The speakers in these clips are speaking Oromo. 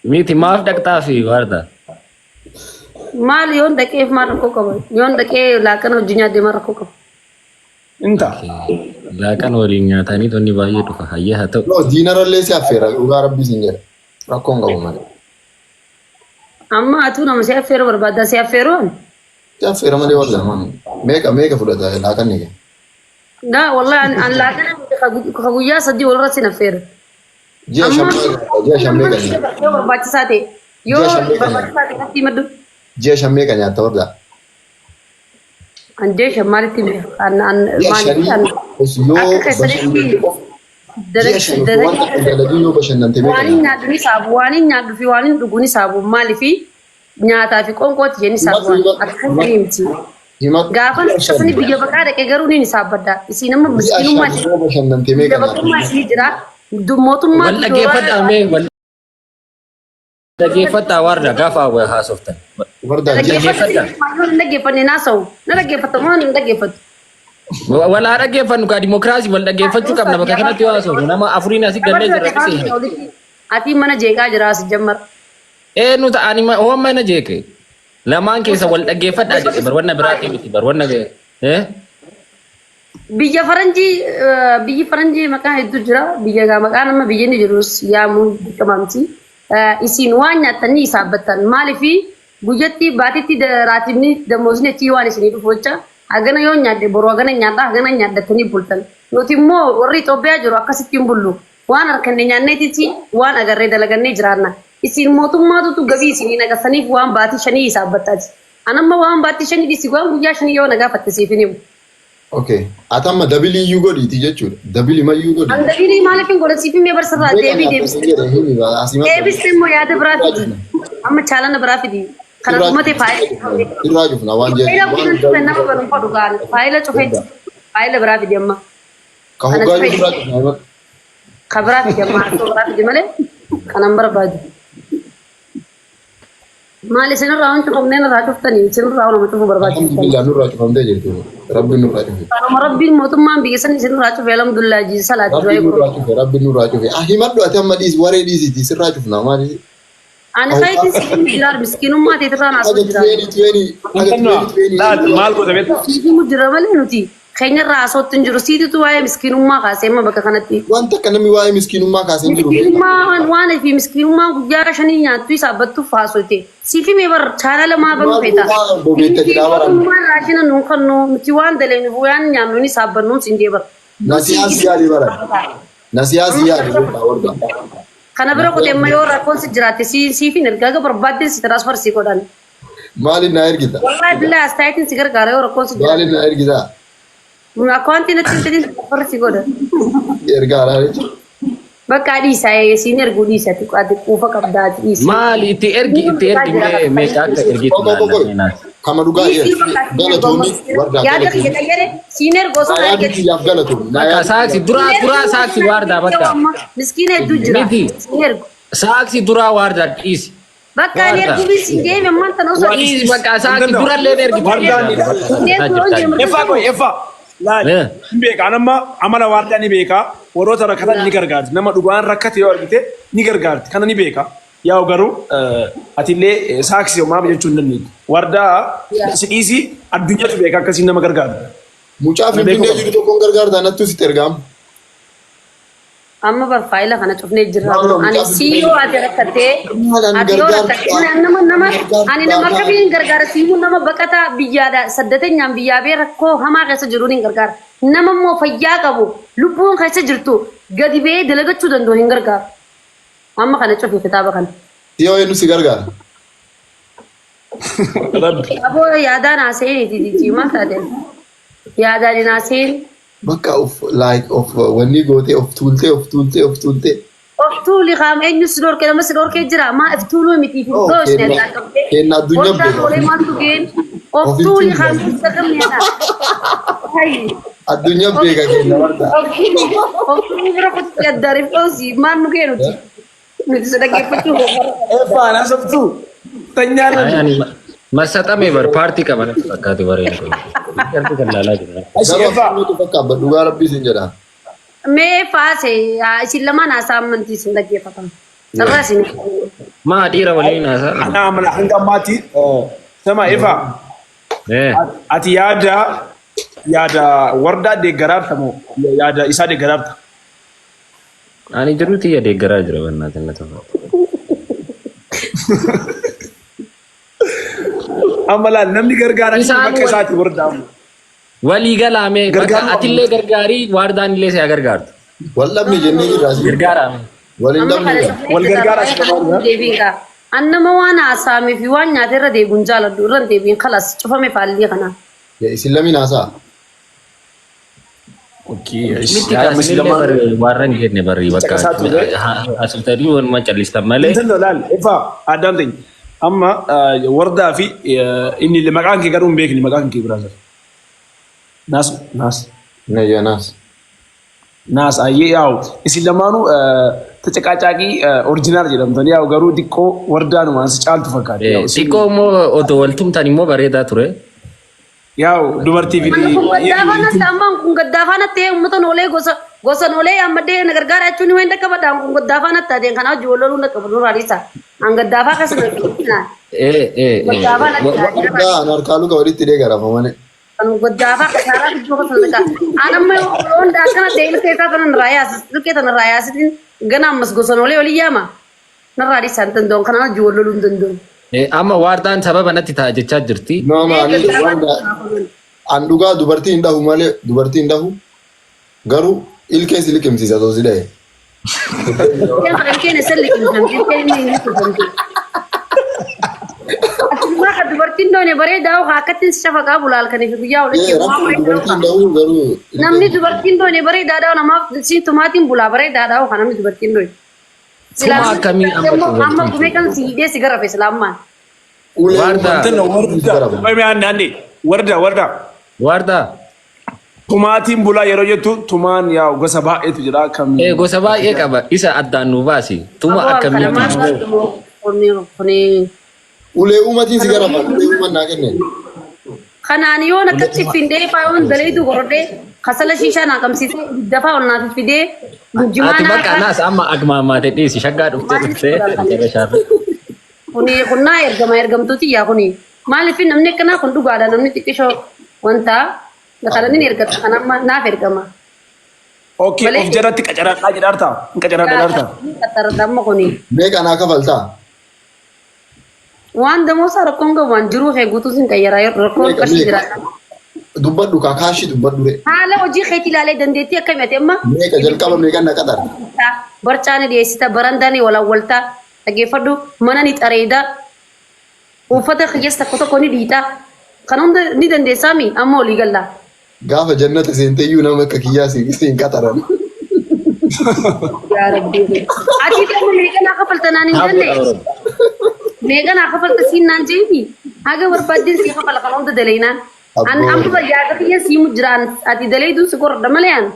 Miti maaf dhaqxaa fi waarda? Maal yoon dhaqeef maal rakkoo qaba? Yoon dhaqee laaqana hojii nyaadde maal rakkoo qaba? Inta. Laaqana waliin nyaatanii tonni baay'ee dhufa. Hayyee haa ta'u. No, diinarallee si affeera dhugaa rabbii siin jedha. Rakkoon qabu malee. Amma atuu nama si affeeruu barbaadda si affeeruu ani? Si affeera malee warra namaa. Meeqa meeqa fudhata laaqanni kee? Daa wallahi an laaqana ka guyyaa sadii walirra sin affeera. Ji'a shan meeqa ji'a shan meeqa nyaatta? Yoo barbaachisaa ta'e yoo Ji'a shan meeqa barbaachisaa ta'e natti himadhu. Ji'a shan meeqa nyaatta warra? An ji'a shan maalitti beeka? An an Ji'a maalitti shanii an yoo akka keessanitti bashannante qofa ji'a shan osoo waan takka hin dalagin yoo bashannante meeqa waan hin nyaatta? nyaadhu ni saabu waan hin nyaadhu fi waan hin dhugu ni saabu maalifi nyaataa fi qoonqooti jenni saabu Himadhu akka keessanii miti. himadhu Gaafan ji'a shan akkasani biyya baqaa dhaqe garuu ni saabbadha. Isin amma ji'a miskiinummaa shan yoo bashannante biyya meeqa baqummaa nyaatta? isinii jira. Mootummaa Wal dhaggeeffadhaa mee wal dhaggeeffadhaa warra gaafa haasoftan. Wardaa ji'a shan Dhaggeeffadhaa. Yoo hin dhaggeeffanne naasa'u. Na dhaggeeffatta moo hin dhaggeeffattu? Wal haa dhaggeeffannu kaa dimokiraasii wal dhaggeeffachuu qabna bakka kanatti yoo haasofnu nama afuriin asii gannee jirra dhisee. Ati mana jeeqaa jira as jammar. Ee nuti ani hooma mana jeeqe. Lamaan keessa wal dhaggeeffadhaa jedhe bar wanna biraatii miti bar wanna eh Biyya faranjii biyyi faranjii maqaa hedduu jira. Biyya gaa maqaan amma biyya inni jirus yaamuu dirqama miti. Isin waan nyaattanii isaabbattan maaliifi guyyatti baatitti raatibni damoosni achii waan isinii dhufu jecha hagana yoo nyaadhe boru hagana nyaadha hagana nyaadhattanii bultan. Nuti immoo warri Itoophiyaa jiru akkasitti hin bullu. Waan harkanne nyaanneetiti waan agarree dalagannee jiraanna. Isin mootummaatutu gabii isinii naqasaniif waan baatii shanii hisaabbattaati. An amma waan baatii shanii dhisi waan guyyaa shanii yoo na gaafatte siif hin himu. Okay. Ati amma dabilii iyyuu godhiiti jechuudha. Dabili mayyuu godhi. An dabilii maaliif hin godhan siif himee barsirraa Meeqa deebii nyaata deebiste. siin jedhe himi asii madda. Deebiste immoo yaada biraa fidi. Amma chaalana biraa fidi. Kana Irraa dhumate faayila cufame. Irraa cufna waan jedhu. Faayila kunan cufe nama banuun fadhu gaan. Faayila cufe. Faayila biraa fidi amma. Ka Kana hoggaa cufe. irraa cufna himatu. Ka biraa fidi amma haasoo biraa fidi malee kanan barbaadu. Maal isinirraa waan cufamneen irraa cuftanii isinirraa nama cufuu barbaachiftan. Alhamdulillah nurraa cufamtee jirti. Rabbi nurraa cufe. Kanuma rabbiin mootummaan biyya san isinirraa cufe alhamdulillah jii salaati Rabbi du'aa nurraa godhu. cufe. Rabbi nurraa cufe. Ah himadhu ati amma dhiisi waree dhiisiiti sirraa cufna maali? Ani kayitiin si himu jiraar miskiinummaa teetirraa naasoo Haga jiraar. 2020 haga 2020 Laal maal goota beektaa? Si himu jira malee nuti keenyarraa haasootti hin jiru. Siititu waa'ee miskiinummaa kaasee amma bakka kanatti. Wanta akka namni waa'ee miskiinummaa kaasee hin jiru. Miskiinummaa waan fi miskiinummaa guyyaa shanii nyaattu isaa battuuf haasote. Siif himee bar chaanala maa banuu Maal feeta. goota bobeetta Nuti jedhaa baran. mootummaan raashina nuun kannu nuti waan dalagnuuf waan nyaannu ni saabbannuun siin jee bar. Nasiyaa si yaadi baran. Nasiyaa si yaadi beektaa warda. Kana bira kutee amma yoo rakkoon si jiraatte siif hin ergaa barbaaddeen si transfer si godhan. Maaliin na ergita? Wallahi billahi astaayitiin si gargaara yoo rakkoon si jiraatte. Maaliin na ergita? Akkaawuntii natti hin fedhin transfer si godhan. Ergaa jechuudha. Bakka dhiisa siin erguu dhiisa xiqqaati quufa qabdaa ati dhiisi. Maali itti ergi itti ergi mee meeqa akka ergitu Qoqo qoqo. laalla. Kama dhugaa Dhiisii yes. bakka siin ergu Galatoomi wardaa yaada kiyya galatoomi. qayyare siin ergu osoo Na na yaadu ergite. kiyyaaf galatoomi. Na Bakka yaadu saaksi duraa duraa saaksi waardaa bakka. Miskiina hedduu jira. Miti. Siin ergu. Saaksi duraa waardaa dhiisi. Bakka ani Waardaa. erguu siin deeme ammaan tana osoo Dhiisi bakka saaksi durallee ergitu. Wardaan ni Effaa qoy effaa. Laal. Eh. Hin beeka. An amma amala waardaa ni beeka. Warroota rakkatan ni gargaarti. Nama dhugaan rakkate yoo argite ni gargaarti. Kana ni beeka. Yaa'u garuu atillee saaksi homaa jechuu hin dandeettu. Wardaa si dhiisi addunyaatu beeka akkasiin nama gargaarti. Mucaa Kana beekuu Finfinnee qabda. jiru tokkoon gargaartaa nattu sitti ergaama. Amma bar faayila kana cufnee jirra. Maal Ani mucaa si yoo ati rakkattee Maal ani ati yoo gargaartu rakkattee nama nama ani nama akkamiin gargaara siimuu nama baqataa biyyaadha saddateenyaan biyyaa bee rakkoo hamaa keessa jiruun hin gargaara. Nama immoo fayyaa qabu lubbuun keessa jirtu gadi ba'ee dalagachuu danda'u hin gargaaru. Amma kana cufi kitaaba kana. Si yoo eenyu si gargaara? Rabbi. Aboo yaadaan haasa'een itti maal taate? Yaadaan hin haasa'in. Bakka of like of wanni gootee of tuultee of tuultee of tuultee. Of tuuli qaama eenyu si dhorke nama si dhorkee jira maa if tuuluu miti if Oh, dhoosne kenna addaan qabdee. kenna addunyaa Waggaa beeka. toolee maaltu geen of Of hin tuuli tuulu. qaama isa kamneedha. Hayi. Addunyaa beeka kenna warda. Of tuuluu bira kutti addaan if dhoosi maal nu geenuti. Nuti si dhaggeeffachuu Effaan haasoftuu. Tanyaan Ay, ani masaxame bar paartii qaba natti fakkaate bareen kun. Qalbii kan laalaa jira. Ashi Garuu effaa. akkamitti fakkaata dhugaa rabbii sin jedha. Mee faase isin lamaan haasaa amantii isin dhaggeeffatan. Sarraa isin. Maa dhiira waliin haasaa? Ana amala hanga ammaatti sama ifa ati yaada yaada wardaa deeggaraarta moo yaada isaa deeggaraarta? Ani jiruu tiyya deeggaraa jira bannaatiin na tafa. Amma laal namni gargaaraa jiru Isaan bakka isaati wardaa amma. Walii galaa mee bakka Gargaaruu qabnu. atillee gargaarii waardaan illee si haa gargaartu. Wal dhabne jennee jirra asii. Gargaaraa mee. Wal hin Amma dhabne kana jira. Wal gargaaraa si qabaatu. deebiin gaa. An nama waan haasa'amee fi waan nyaate irra deebiin jaaladhu irra hin deebiin kalas cufame faallii kana. Isin lamiin haasa'a. Okay. Miti Yaada kaasinillee musliimaa. bari warra hin jenne bari bakka Caqasaa turre. asiftanii walumaa callistan malee. Intallo laal ifa addaan ta'e. Amma wardaa fi inni maqaan kee garuu hin beekni maqaan kee biraa jira. Naas naas. Nayya naas. Naas ayyee yaa'u isin lamaanuu tacaqaacaaqii orjinaal jedhamtanii yaa'u garuu xiqqoo wardaanumaan si caaltu fakkaate. Yaa'u isin- Xiqqoo immoo otoo wal tumtan immoo bareedaa ture. Yaa'u dubartii fi Amma kun gaddaa faana ta'e ammaan kun gaddaa faana ta'e uummata noolee gosa gosa noolee ammadee na gargaara jechuun waan dhaqqabadha kun gaddaa faana ta'e kana hojii wal loluun dhaqqabu nurraa dhiisa. An gaddaa faa keessa na Eh eh eh. gaddaa faana ta'e. Wardaa an harkaa luka walitti hidhee garafa malee. Kan gaddaa faa kasaaraa gidduu keessa na dhaqa. An amma loon akkana ta'e ilkee isaa tana narraa yaasis ilkee tana narraa yaasitiin gana ammas gosa noolee olii yaama. Narraa dhiisa hin danda'u kana hojii wal loluu hin danda'u. Amma waardaan sababa natti ta'a jechaa jirti. No no ani wardaa an dhugaa dubartii hin dhahu malee dubartii hin dhahu garuu ilkee si liqimsiisa osoo si dhahe. Ilkeen kana ilkeen isa liqimsan ilkeen inni hin liqimsamte. Asumaa kan dubartiin doone bareedaa hoo akkatti shafaqaa bula halkanii fi guyyaa walitti. Ee rakkoo dubartii hin dhahu garuu ilkee Namni dubartiin doone bareedaadhaa namaaf si tumaatiin bulaa bareedaadhaa hoo kan namni dubartiin doone. Tuma akkamii amma Amma dubartiin gumee kan si hidhee si garafe silaamaan. ulee Wardaa. Intallo wardaa. Wait, wait, Andy. Wardaa wardaa. Waardaa. Tumaatiin bulaa yeroo jettu tumaan yaa'u gosa baay'eetu jira kan Gosa baay'ee qaba. Isa addaan nu baasi. Tuma akkamiitu? Kuni Ulee uumatiin si garafa ulee uuman naa kenne. Kanaan yoon akkatti findee faayoon daleetu gorodhee kasala shiishaa naa qabsiisee ibidda faa ol naaf fidee jimaa Ati naa bakka anaas amma agmaamaate dhiisi shaggaa dhuftee dhuftee jara shaafe. Kuni kunnaa ergama ergamtuuti yaa kuni maaliif namni akkanaa kun dhugaadha namni xiqqishoo wanta kana ni ergata kan amma naaf ergama. Okay, Malee- of jalatti qacaradhaa jedhaarta. Hin qacaradhaa jedhaarta. Qaxarata amma kuni Meeqa naa kafaltaa? waan damoosaa rakkoon qabu waan jiruu kee guutuu sin qayyaraa rakkoon Meeqa qarshii meeqa? jira. Dubbadhu kaa kaashii dubbadhu re. Haala hojii keetii ilaalee dandeettii akkamii ati amma Meeqa jalqaba meeqa na qaxarta? barcaa ni dhiyeessita barandaa ni walawwalta dhaggeeffadhu mana ni xareeda uffata kiyyees tokko tokko ni dhiita kan hunda ni dandeessaami amma olii galla. Gaafa jannata seenteyyuu nama akka kiyyaa si si hin qaxaran. Yaa Rabbi. Ati amma meeqa naa kafalta naan hin jenne meeqa naa kafalta siin naan jeemi haga barbaaddeen sii kafala kan hunda dalaynaan. An amma yaada kiyya sii mujjiraan ati dalayduun si gorda malee an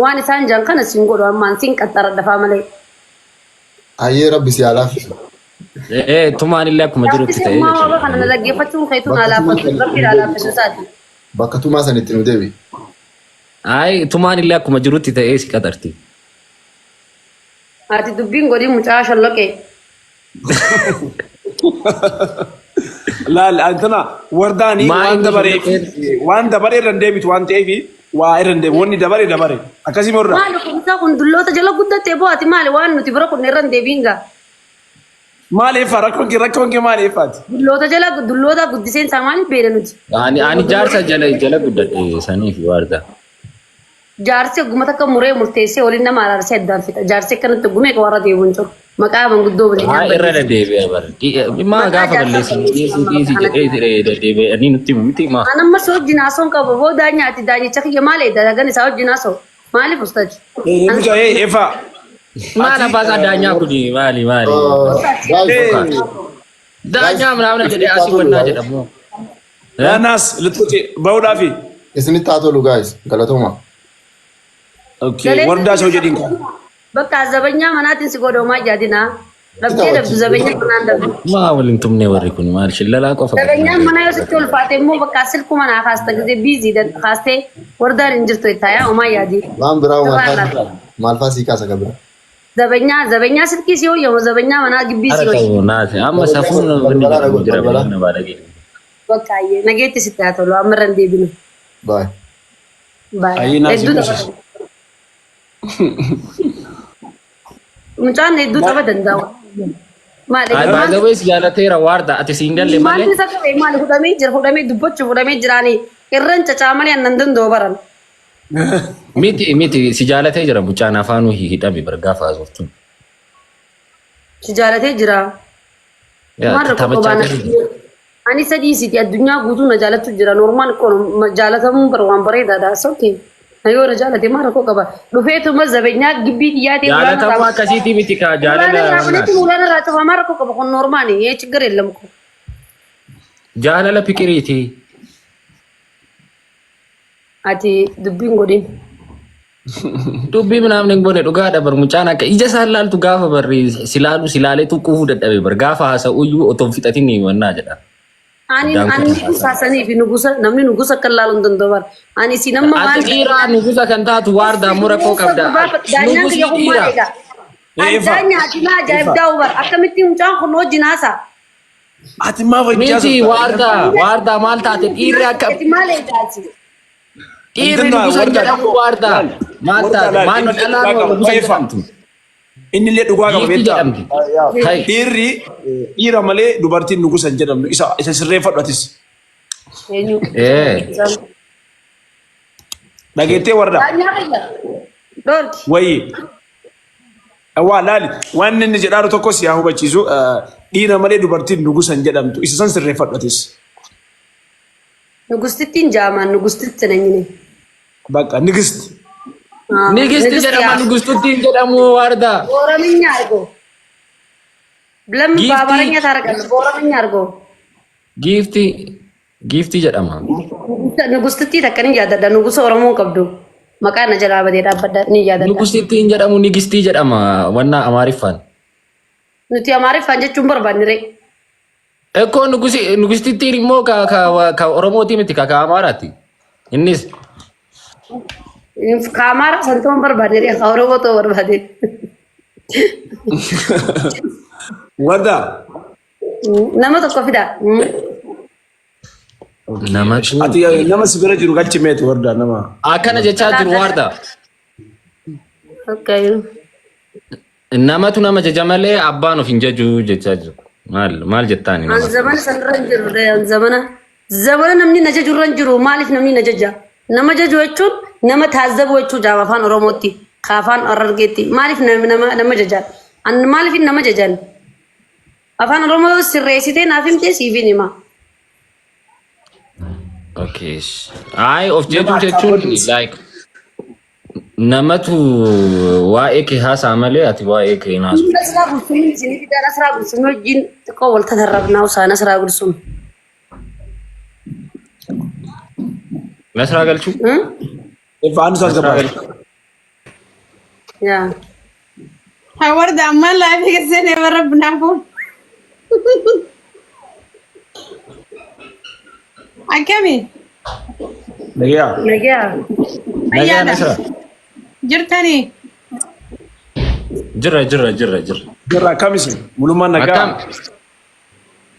waan isaan jaan kana siin godhu ammaan siin qaxxaradha faa malee. Hayyee rabbi si haa laaffisu. Tumaan illee akkuma jirutti Laaffisee ta'ee ammaa jechuudha. waaba kana na dhaggeeffachuun keetu naa Bakka tumaa laaffatu sanitti rabbi nu naa deebi. laaffisu isaati. Bakka tumaa sanitti nu deebi. Ayi tumaan illee akkuma jirutti ta'ee si qaxarti. Ati dubbiin godhi mucaa sholloqee. Laal antana wardaanii Maa waan inni dabaree sholloqeen? waan dabaree irra hin deebitu waan ta'eef waa irra hin deebitu wanni dabare dabare akkasii morra. Maali kumsaa kun dulloota jala guddattee boo ati maali waan nuti bira kunne irra hin deebiin gaa. Maal eeffaa rakkoon kee rakkoon kee maal eeffaati? Dulloota jala dulloota guddiseen isaa maaliif beela nuti? Ani jaarsa jala jala guddadhe saniif waarda. Jaarsi ogguma takka muree murteessee waliin nama araarsee addaan fixa. Jaarsi akkanatti oggumee warra deebi'u hin jiru. Maqaa manguddoo Haa waliin irra deddeebi'a bara. Maa Maqaa gaafa jaarsaa balleessan balleessan dhiisi dhiisi kanatti. jedhee deddeebi'anii nutti himu miti maa. An amma si wajjin haasoon qaba boo daanyaati daanyicha kiyya maal eedda dagan isaa wajjin haasoo maaliif ustaji? Mucaa eeffaa. Maal abbaa isaa daanyaa kuni maali maali? Guys, Daanyaa ምናምን jedhee asii wannaa jedhamu. Naas lixxuuti bahuudhaafi. isinitti haa tolu guys galatooma. Okay, wardaa isa jedhiin kan. Bakka zabanyaa manaatiin si godhoomaa jaadina. Dhabdee dhabdu zabanyaa manaan dhabdu. Maa waliin tumne warri kun maal shillalaa qofa. Zabanyaan manaa yoo sitti ulfaate immoo bakka silkuma naa kaasta gisee biizii kaastee wardaan hin jirtu itti yaa homaa yaadi. Waan biraa maal faa sii kaasa kan biraa? Zabanyaa zabanyaa silkii si hoyyamu zabanyaa manaa gibbii si Hara hoyya. ta'u naase amma safuun wanni Balbalaa jedhamu jira balbalaa. wanna baalagee. Bakka ayyee nageetti sitti haa tolu amma irra hin deebinu. Baay. Baay'ee. Ayyee naasii Hedduu kuusis. taphata. Mucaan hedduu tapha danda'a. Maali? Ay by the way si jaalateera waarda ati siin galle Maaltu malee. isa qabe maali hudhamee jira hudhamee dubbachuuf hudhamee jiraanii irran cacaamalee annan danda'u baran. Miti miti si jaalatee jira mucaan afaanuu hidhame bar gaafa haasoftu. Si jaalatee jira. Yaa Maal rakkoo taphachaa qabaana? jira. Ani sadii siti addunyaa guutuu na jaalatu jira. Normaal kun jaalatamuun bara waan bareedaadha. It's okay. Na yoo na jaalate maal rakkoo qaba? Dhufeetuma zabenyaa gibbii xiyyaatee Jaalatamuu akkasiitii miti kaa Ulaana jaalala irraa baneetti ulaana irraa cufa maal rakkoo qaba? Kun normaali. Yee ችግር የለም እኮ Jaalala fiqiriiti. Ati dubbiin godhin. Dubbii minaamni hin goone dhugaadha bar mucaan akka ija isaan laaltu gaafa barri si laalu si laalee tuquufuu dadhabe bar gaafa haasa'uyyuu otoo hin fixatin wannaa jedha. Ani Addaan ani kutaa. nugusa sanii fi nugusa namni nugusa akka laalu hin danda'u bar. Ani si nama Ati maal dhiiraa nugusa kan taatu waardaa mura koo qabda. Daanyaan Nugusni kiyya kun maal dhiira. egaa? Ee, Ifa. Daanya ati naa ajaa'ib daa'u bar. Akkamitti mucaan kun wajjin haasa'a? Ati maaf hojjaa Miti waardaa waardaa maal taate dhiirri akka Ati maal egaa ati? dhiirri nugusa hin jedhamu waardaa maal taate maal dhalaan nugusa hin jedhamtu. Inni illee dhugaa qaba Giiftii beektaa? jedhamti. Hai. Dhiirri dhiira malee dubartiin nugusa hin jedhamtu. Isa isa sirreeffadhu atis. Eenyu? Ee. Dhageettee warda. Daanyaa kiyya. Dhoorki. Wayii. Waa laali waan inni jedhaaru tokko si haa hubachiisu dhiira malee dubartiin nugusa hin jedhamtu. Isa san sirreeffadhu atis. Nugustittiin jaamaan nugustitti nanyine. Bakka nigist. Nigisti jedhama nugustutti hin jedhamu waardaa. በኦሮምኛ አድርጎ ለምን Giiftii. በአማርኛ ታደርጋለህ? በኦሮምኛ አድርጎ Giiftii giiftii jedhama. Nugustittii takka ni yaadadha. Nugusa Oromoon qabdu maqaa na jalaa badee dhaabbadha ni yaadadha. Nugustitti hin jedhamu nigistii jedhama wannaa Amaariffaan. Nuti Amaariffaan jechuun barbaanne ree. Ekkoo nugusi nugustittiin immoo ka ka ka Oromootii miti ka ka Amaaraati. Innis Ka Amaaraa san ta'uun barbaanne ree ka Oromoo ta'uu barbaade. Warda. Nama tokko fida. Namatu Ati nama si bira jiru galchi meeti warda nama. akkana jechaa jiru waardaa. Okay. Namatu nama jaja malee abbaan of hin jaju jechaa jiru. Maal maal jettaani An nama? zamana sanarra hin jiru ree an zamana zamana namni na jaju irra hin jiru maaliif namni na jaja? Nama jaju jechuun nama taazzabu jechuu jaama afaan Oromootti ka afaan Harargeetti maaliif nama nama jajaan? An maaliif nama jajan? Afaan Oromoo sirreessitee naaf himtee siifin hima. Okay. Ay of jajuu jechuun like namatu waa'ee kee haasa'a malee ati waa'ee kee hin haasoftu. Nasraa Gulsumin isinii fidaa Nasraa Gulsumii wajjin xiqqoo wal tatarrabnaa usaa Nasraa Gulsum. Nasraa galchuu? Ifa andu saas Nasraa gabaa. galchuu. Yaa. Warda ammaan laafii keessanii warra bunaafuun. Akkami? Nagayaa. Nagaa. Nagaa Fayyaadha. Nasraa. Jirtanii? Jirra jirra jirra jirra. Jirra akkamisi? Mulummaan nagaa. Akkam?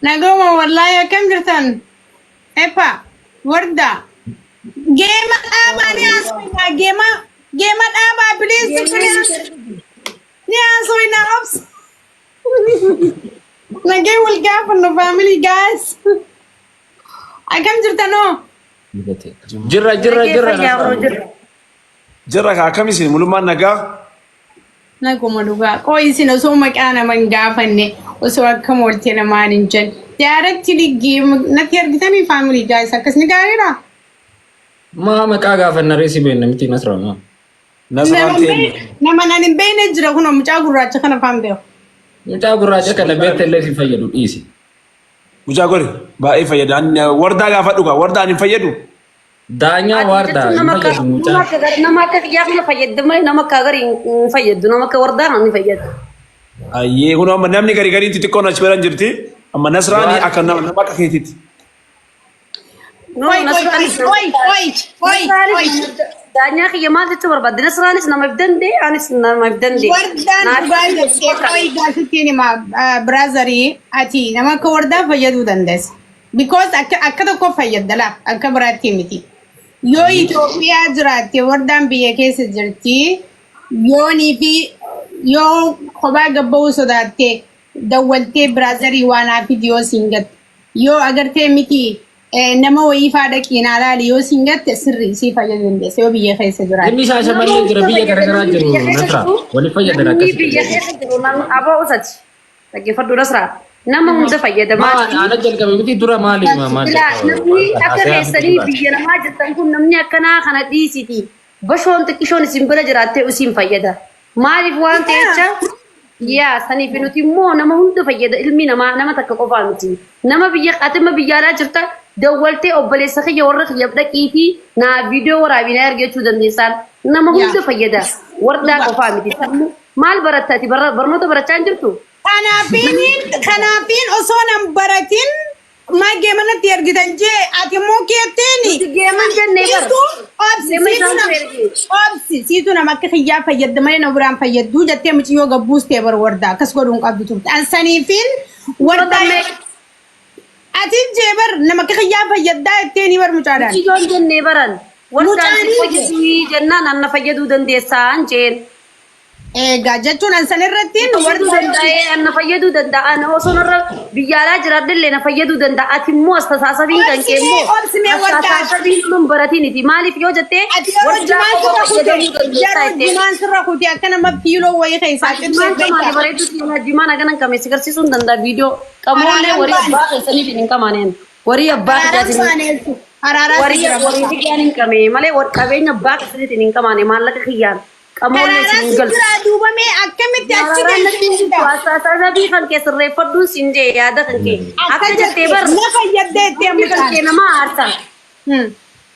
Naguma wallaahi akkam jirtan? Epa, warda. Geema dhaabaa ni haasofnaa geema geema dhaabaa please please. Ni haasofnaa obs. Nagee wal gaafannu family guys. Akkam jirtanoo? Jirra jirra Nagee jirra fayyaa Nasraa. biroo jirra. Jirra ka akkamisi? Mulummaan nagaa. Naguma dhugaa. Qoo isin osoo maqaa nama hin gaafanne osoo akkam oolte namaan hin jenne. Directly geema natti argitanii family guys akkasni gaariidha. Maa maqaa gaafanna ree si beekna miti Nasraa maa. Nasraan teenya. Nama nan hin beekne jira kun mucaa gurraacha kana faan beeku. Mucaa gurraacha kana beekte illee si fayyadu dhiisi. Mucaa gori baay'ee fayyada. Ani wardaa gaafadhu gaa wardaan hin fayyadu. Daanyaa Ati waardaa jechuun hin nama akka fayyadu nama mucaan. akka nama akka kiyyaa kana fayyadde malee nama akka garii hin fayyaddu nama akka wardaa kana ni fayyaddu. Ayyee kun amma namni gari gariin xixiqqoon achi biraan jirti. Amma Nasraani akka nama nama akka keetiiti. No, Oi, oi, Nasraanis oi, oi, oi, oi. Nasraanis Daanyaa kiyya maal jechuu barbaadde? Nasraanis namaaf danda'e, anis namaaf danda'e. Wardaan Naaf dhugaa jettee qoyi gaafittiin hima, brother, ati nama akka wardaa fayyaduu dandeessa. Because akka tokko fayyadda laa, akka biraatti miti. Yoo Itoophiyaa jiraatte, wardaan biyya keessa jirti, yoonii fi yoo kophaa gabba'uu sodaatte, dawwaltee "Brother, waan naa fidi" yoo siin gatte. Yoo agartee miti, nama wayii faa dhaqii naa laali yoo siin gatte, sirrii sii fayyaduu dandeessa yoo biyya keessa jiraatte. Inni Shaashamannee jira, biyya garaagaraa jiru Nasra. Waliif fayyadan Namni akkasitti. biyya keessa jiru namni aboo usati. Dhaggeeffadhu Nasraa. Nama hunda fayyadamaa. Maal ana jalqabe miti dura maali maal Bilaa namni akka keessanii biyya namaa jirtan kun, namni akkanaa kana dhiisiti. Bashoon xiqqishoon isin bira jiraattee isin fayyada. Maaliif waan ta'echa yaa saniif nuti immoo nama hunda fayyada, ilmi namaa nama takka qofaa miti. Nama biyya atima biyya alaa jirta, dawwaltee "Obboleessa kiyya, warra kiyya dhaqiitii naa viidiyoo waraabinaa argachuu" dandeessaan. Nama hunda fayyada. Wardaa qofaa miti. Maal baratta ati? Barnoota barachaa hin jirtu? Kanaafiin osoo nan baratin maa geemanatti ergitan jee, ati immoo keetteeni. Nuti geeman jennee bara. Siitu obsi Geema siitu isaan nama erge. obsi, siitu nama akka kiyyaa fayyadda malee nama biraan fayyaddu jettee mucayyoo gabbuustee bar, wardaa akkas godhuun qabdu turte. An saniifiin wardaa ati jee bar, nama akka kiyyaa fayyaddaa jettee ni bar mucaadhaan. Mucayyoon jennee baran. Wardaan si Mucaanii fayyaduu jennaan anna fayyaduu dandeessaan jeen. Egaa jechuun an san irratti Fayyaduu wardaa danda'ee anna fayyaduu danda'a. Na osoo narra biyya alaa jiraadhellee na fayyaduu danda'a. Ati immoo as tasaasabiin kan kee Obsimee immoo obsimee as wardaa. tasaasabiin nun baratiniti. Maaliif yoo jettee Ati yeroo wardaa jimaan qofa sirra kute fayyadamuu dandeessaa yeroo jettee. jimaan sirra kute akka nama kiiloo wayii keessaa Jimaan cimsee kamaanii beektaa. bareedu seenaa jimaan haganan kame si garsiisuu hin danda'a viidiyoo. Qamoollee Araaraan warii baane. abbaa keessaniif hin qamaaneen. Warii abbaa Araaraan kiyyaatiin baaneessu. Araaraa si warii jira warii bakka. kiyyaan hin qame malee qabeenya abbaa keessaniitiin hin qamaane, maallaqa kiyyaan qamoollee Araaraan isin hin si galchu. jira duubamee akkamitti achi Araaraan natti hin geessee jirtu, asaasabii kan kee sirreeffadhuun siin jee, yaada kan kee. Akka Akka jettee jette bar na fayyaddeettee hundi kan mucaan. kee nama aarsa.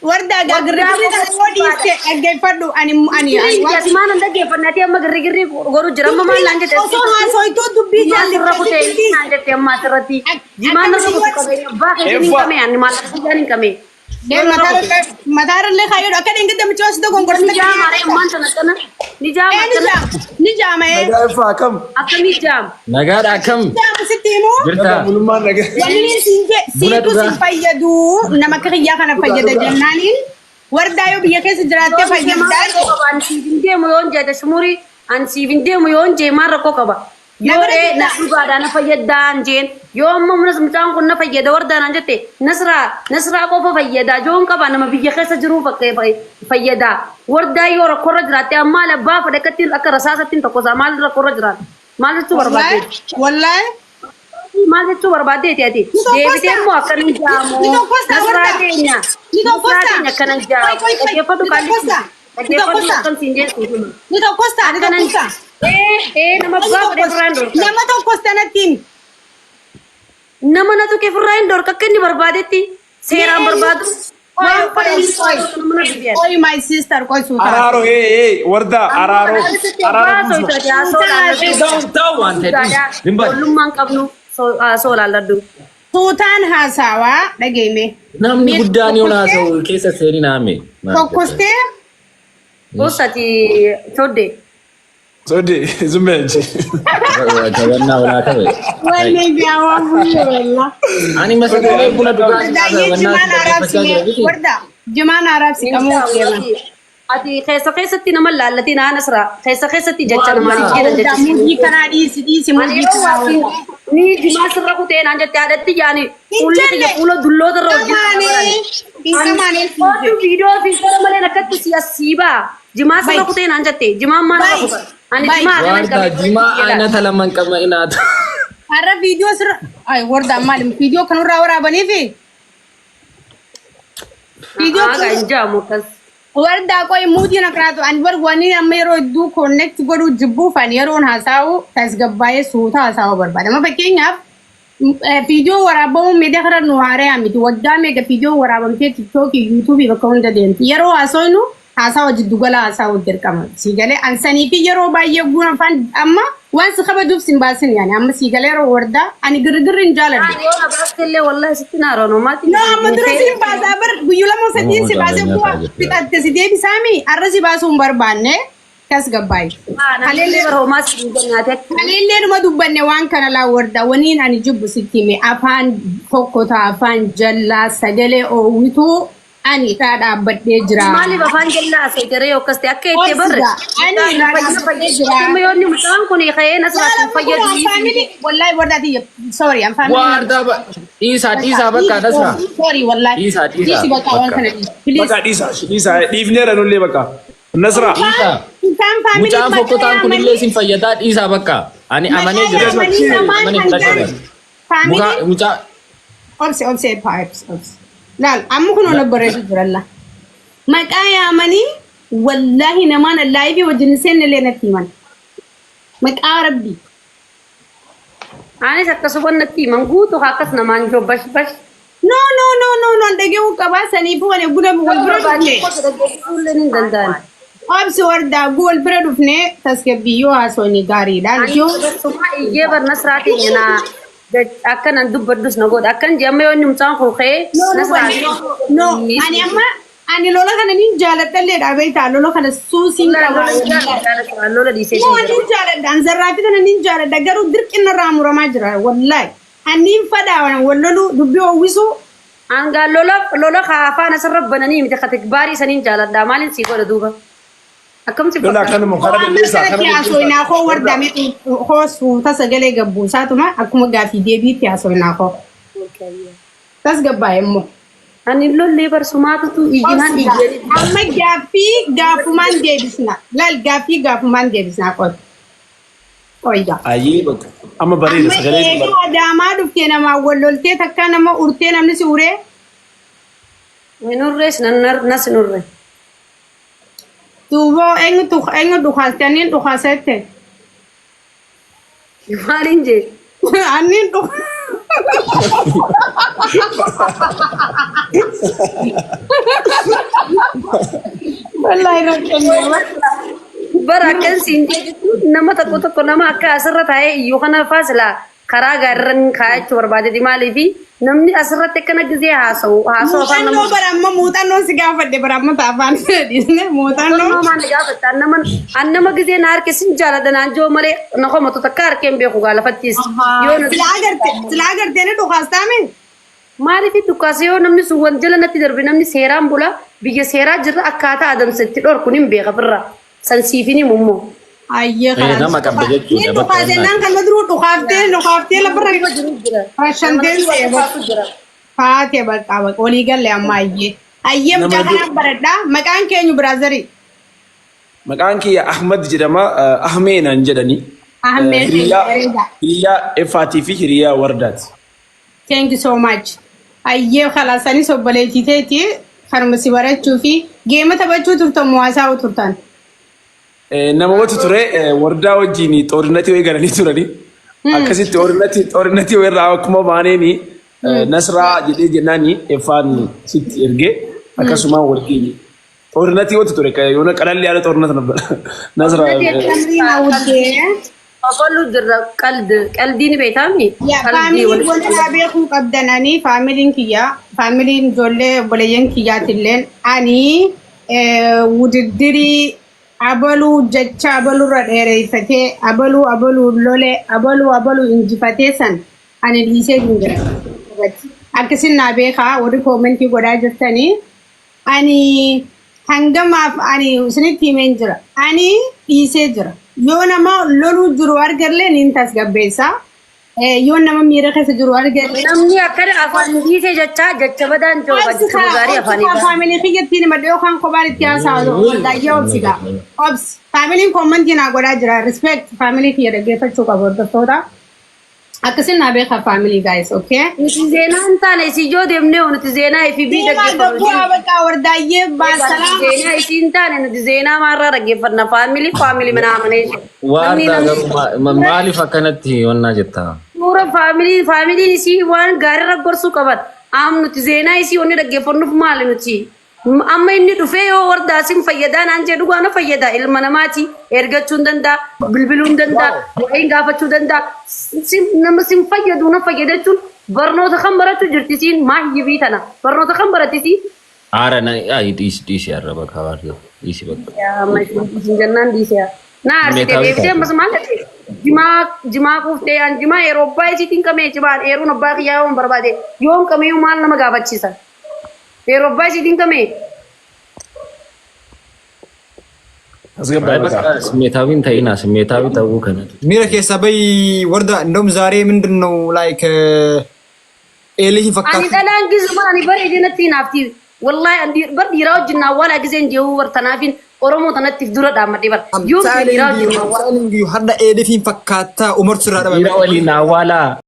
Wardaa gaa Wardaa girrigirri qofa kana yoo dhiiste, dhaggeeffadhu, ani ani ani Girrii ati maal hin dhaggeeffanne? Ati amma girrigirrii godhu jira, amma maal naan jette? Osoo haasoytuu dubbii Jimaan sirra kutee jalliftee naan jette amma asirratti. Jimaan narra kutu, qabeenya abbaa keetiin hin Eeffa. qame, ani maallaqa kiyyaan hin qame. Mataarallee kaayyoo akka dheengadda mucaa si dogongorsitte. Ni jaama ree ammaan tana akkana. Ni jaama Ni akkana. jaama, ni jaama ee. Nagaa Eeffaa, akkam? Akkamii jaama? Nagaadha, akkam? Jaama sitti himuu. Jirta? Nagaa bulummaan nagaa. Wanni siin jee Buna siitu dhugaa. si fayyadu, nama akka kiyyaa kana fayyada jennaaniin, wardaa yoo biyya keessa jiraattee fayyaddaa. Rakkoo qaba, ani siif hin deemu yoon jedhe shumurii, ani siif hin deemu yoon jee maal rakkoo qaba? Na Yoo bira ee na jirta. dhugaadhaa na fayyadaan jeen, yoo amma munas mucaan kun na fayyada wardaan naan jette, Nasraa Nasraa qofa fayyada joon qaba, nama biyya keessa jiruu fayyada. Wardaa yoo rakkoorra jiraatte, amma abbaa fedhe akkatti akka rasaasatti tokkosaa maal rakkoorra jiraata? Maal jechuu Wallaahi barbaaddeeti? wallaahi. Maal jechuu barbaaddeeti ati? Ni tokkosta. Deebitee immoo akkana Ni jaamu. tokkosta Nasraa wardaa. teenya. Ni Nasraa tokkosta. teenya akkana Qoy jaamu. qoy qoy. Dhaggeeffadhu Ni qaallitti. tokkosta. Ni Dhaggeeffadhu tokkosta. akkam siin jeetu. Ni tokkosta. Ni Akkanan tokkosta. ee ee nama Ni abbaa fedhe tokkosta. firraan dhorka. Nama tokkosta natti himi. Nama na tuqe firraa hin dhorka akka inni barbaadetti seeraan barbaadu. Qoy Waan qoy fedhe inni qoy. barbaadu nama biyya. Qoy, my sister, qoy suutaa. Araaroo ee ee wardaa araaroo araaroo buusna. Ta'u ta'u waan ta'eef hin badu. Ollummaan qabnu soo laalladhu. Suutaan haasawaa dhageeme. Namni guddaan yoo haasa'u keessa seenii naame. Tokkostee. Gosa ati sodde. Sodde zummeeji. Jabannaa olaa ta'e. Wanni gaawaa buyyee wallaa. Ani masakee buna dhugaatii Wardaa jimaan dhaggeeffachaa jira miti. Wardaa jimaan arabsi qabuu deema. Ati keessa keessatti nama laallatiin haa Nasraa. Keessa keessatti jecha namaatiif jedhan Wardaa jecha. murgii kanaa dhiisi, dhiisi Ani murgii yeroo kanaa. waatiin ni jimaa sirra kutee naan jette haadhatti yaani Hin fuulli kiyya jenne. fuula dulloota irra Qamaanee. Hin qamaanee. Odu viidiyoo fi gara malee akkatti si as siibaa. Jimaa sirra Bai. kutee naan jette, jimaan maal irra Bai. kutan? Ani Bai. jimaa kanan Warda qabe. jimaa aynata lama hin qabna inaata. Har'a viidiyoo sirra. Ay, wardaa maali viidiyoo kanarraa waraabaniifi? Viidiyoo Haa hin jaamu akkas. Wardaa qoy, muutiin akkanaatu ani bar wanni amma yeroo hedduu connect godhuu jibbuuf, ani yeroon haasa'u tasgabbaa'ee suuta haasa'uu barbaada. Amma fakkeenyaaf viidiyoo waraabamuun miidiyaa kana nu haaree miti. Waggaa meeqa viidiyoo waraabamtee TikTokii, YouTubeii bakka hunda deemti. Yeroo haasofnu Haasawa jiddu gala haasawuu dirqama. Sii galee an sanii fi yeroo baay'ee guun afaan amma waan si kabajuuf sin baasin yaani amma sii galee yeroo wardaa ani girgirri hin jaaladhu. Ani yoo na baastellee wallahi sitti naara noomaati. No, amma dura siin baasaa bar guyyu lama sadiin si baasee kuwa fixatte si deebisaami arra si baasuu hin barbaanne kas gabbaayi. Haleellee bara homaa si hin nyaate. Kaleellee numa dubbanne waan kana laa warda waniin ani jibbu sitti hime afaan fokkotaa afaan jallaa sagalee oowwituu ani irraa dhaabbadhee jira. Maaliif afaan jallaa asii yoo akkas ta'e akka itti barre. Ani irraa dhaabbadhee jira. Amma yoo inni mucaan kun ka'ee nasiraatti hin fayyadu. Family, wallahi warda tiyya sorry, I'm family. Waardaa dhiisaa dhiisaa bakka Nasra. Sorry, wallahi. Dhiisaa, dhiisaa. Dhiisi bakka waan Bakka. kana dhiisi. Please. Bakka dhiisaa dhiisaa dhiifneera nullee bakka. Nasraa. Dhiisaa. Isaan family Mucaan fokkotaan kun illee sin fayyadaa dhiisaa bakka. Ani amanee jira. Amanee fudhadha. Family. Mucaa Obse, obse, obse, obse. Laal, amma kun ola barreessu jiralla. Maqaa yaamanii wallahi namaan live wajjin hin seenne illee natti himan. Maqaa Rabbii. Anis akkasuma natti himan guutuu akkas namaan jiru bash bash. No, no, no, no, no, dhaga'uu qabaa saniifuu wal guna wal bira dhufne. Dhaggeeffachuu hin danda'an. Obsi wardaa gu wal bira dhufne tasgabbiyyoo haasofni gaariidha. Ani Yoo suma iyyee bar nasraatiin na akkanan dubbadhus na godha. Akkan jee amma yoo inni mucaan kun ka'ee No, no, no, ani amma ani lola kana nin jaaladhallee beektaa lola kana suusiin qaba. Lola dhiisee No, ani nin jaaladha. An zarraafi kana nin jaaladha. Garuu dirqina irraa muramaa jira. Wallahi. Ani fadhaa wal loluu dubbii hawwisuu. Hangaa lola lola afaan asirra bananii miti kate baarii saniin jaaladha. Maaliin sii godha duuba? Akkamsi Lola akkanuma kana Amma balleessaa kanatti kana haasofnaa koo wardame koo suuta sagalee gabbuusaatuma akkuma gaafii deebiitti haasofnaa koo. Tasgabbaa'e immoo. Ani lollee barsumaatutu iyyinaan iyyanii. Amma gaaffii gaafumaan deebisna. Laal gaaffii gaafumaan deebisnaa qotu. Qoyyaa. Ayyee bakka amma bareeda Amma sagalee eega Adaamaa dhuftee namaa wal loltee takka nama urtee namni si uree. Nurrees nas nurre. Duuba eenyutu eenyu dhukaasti anniin dhukaasette. Maaliin jee? Anniin dhuka. Wallahi rakkannee. Bara akkan siin jee nama tokko tokko nama akka asirra taa'ee iyyuu kana faa silaa karaa gaariirra kaayachuu barbaadeeti maaliifi namni asirratti akkana gisee haasa'u haasa'u afaan Muuxannoo nama bara amma muuxannoo si gaafadhe bara amma taafaan dhiisne muuxannoo. Muuxannoo maal gaafatta annama annama gisee na harke sin jaaladha naan joo malee na komatu takka harkeen beeku gaalafattiis yoo na Silaa agarte silaa agartee ni dhukaastaame. Maaliif dukkaasa yoo namni sun wanjala natti darbe namni seeraan bula biyya seeraa jirra akkaataa adamsa itti dhorku nin beeka firra sansiifin himu immoo. Ayyee Eh, nama qabda jechuudha, Ni bakka dhukaasennaan kan duruu dhukaaftee dhukaaftee lafarra rashanteen faatee bakka bakka walii galle amma ayyee. Ayyee Nama mucaa kanaan baradhaa maqaan keenyu brother. Maqaan kiyya Ahmad jedhama. Ahmeenaan jedhani. Ahmed Hiriyaa bareeda. hiriyaa Effaatii fi hiriyaa Wardaati. Thank you so much. Ayyee khalaas anis obboleettii teeti kanuma si barachuu fi game taphachuu turtan moo haasa'uu turtan? Namoota ture Wardaa wajjin xoorinnatii wayii galanii turani. Akkasitti xoorinnatii xoorinnatii wayii irraa akkuma baaneeni Nasraa jedhee jennaani Effaan sitti ergee akkasumaan wal geenye. Xoorinnatii wanta ture yoona qalalli yaada xoorinnata nabbara. Nasraa. Kamriina wuddee. Ofollu jirra qaldi qaldii ni beektaami? Yaa family walirraa beekuu qabdan ani familyn kiyya familyn ijoollee obboleeyyan kiyyaatilleen ani wudiddirii abaluu jecha abaluurra dheereeffatee abaluu abaluu lole abaluu abaluu injifatee san ani dhiisee hin jira. Akkasin naa beekaa warri comment godhaa jirtanii ani hangamaaf ani isinitti himeen jira. Ani dhiisee jira. Yoo nama loluu jiru argallee niin tasgabbeessa. Yoo nama miira keessa jiru argallee. Namni akkana afaan dhiisee jecha jecha badaan jiru jecha gaarii afaanii ba'a. Family kiyyattiin himadhe yookaan kophaan itti haasa'u wallaayyee obsiga. Obsi. Familyn comment naa godhaa jira. Respect family kiyya dhaggeeffachuu qabu hordoftoota. Akkasin naa beekaa family guys, okay? Nuti zeenaa hin taane isii yoo deemnee nuti zeenaa fi bii Deemaa dhaggeeffannu. gabbuu bakka wardaayyee baasalaa. Zeenaa isii hin taane nuti zeenaa maarraa dhaggeeffanna family family manaamanee. Waardaa garuu maaliif akkanatti wannaa jetta? Suura family familyn isii waan gaariirra gorsuu qaban. Am nuti zeenaa isii wanni dhaggeeffannuuf maali nuti? Amma inni dhufee yoo wardaa sin fayyadaa naan jee dhugaa na fayyada ilma namaati ergachuu hin danda'a bilbiluu hin danda'a waa'een gaafachuu danda'a nama sin fayyadu na fayyada jechuun barnoota kan barachuu jirti siin maahyibii tana barnoota kan baratti siin. Aara na ayi dhiisi dhiisi arraba kabaarra dhiisi bakka. Yaa amma isin jennaan dhiise yaa. Na aarsite Meetaa deebitee bitaa. ammas maal ta'e jimaa jimaa kuuftee an jimaa yeroo abbaa isiitiin qabee jimaan eeruun abbaa kiyyaa yoon barbaade yoon qabee maal nama gaafachiisa. Yeroo abbaa isiitiin qabee Asgabbaa Bakka ስሜታዊን ta'inaa ስሜታዊ ta'uu kanatu. Miira keessaa bahi warda እንደውም ዛሬ ምንድን ነው like eelii hin Ani fakkaatu. dhalaan gizuma ani bareede natti hinaafti. Wallahi ani bar dhiiraa wajjin naa awwaalaa gizeen jehu bar tanaafin Oromoo tanattiif dura dhaammadhe bar. Yoom dhiiraa wajjin naa awwaala. Hadha eelii hin fakkaattaa umartu sirraa Dhiira dhabame. waliin awwaalaa.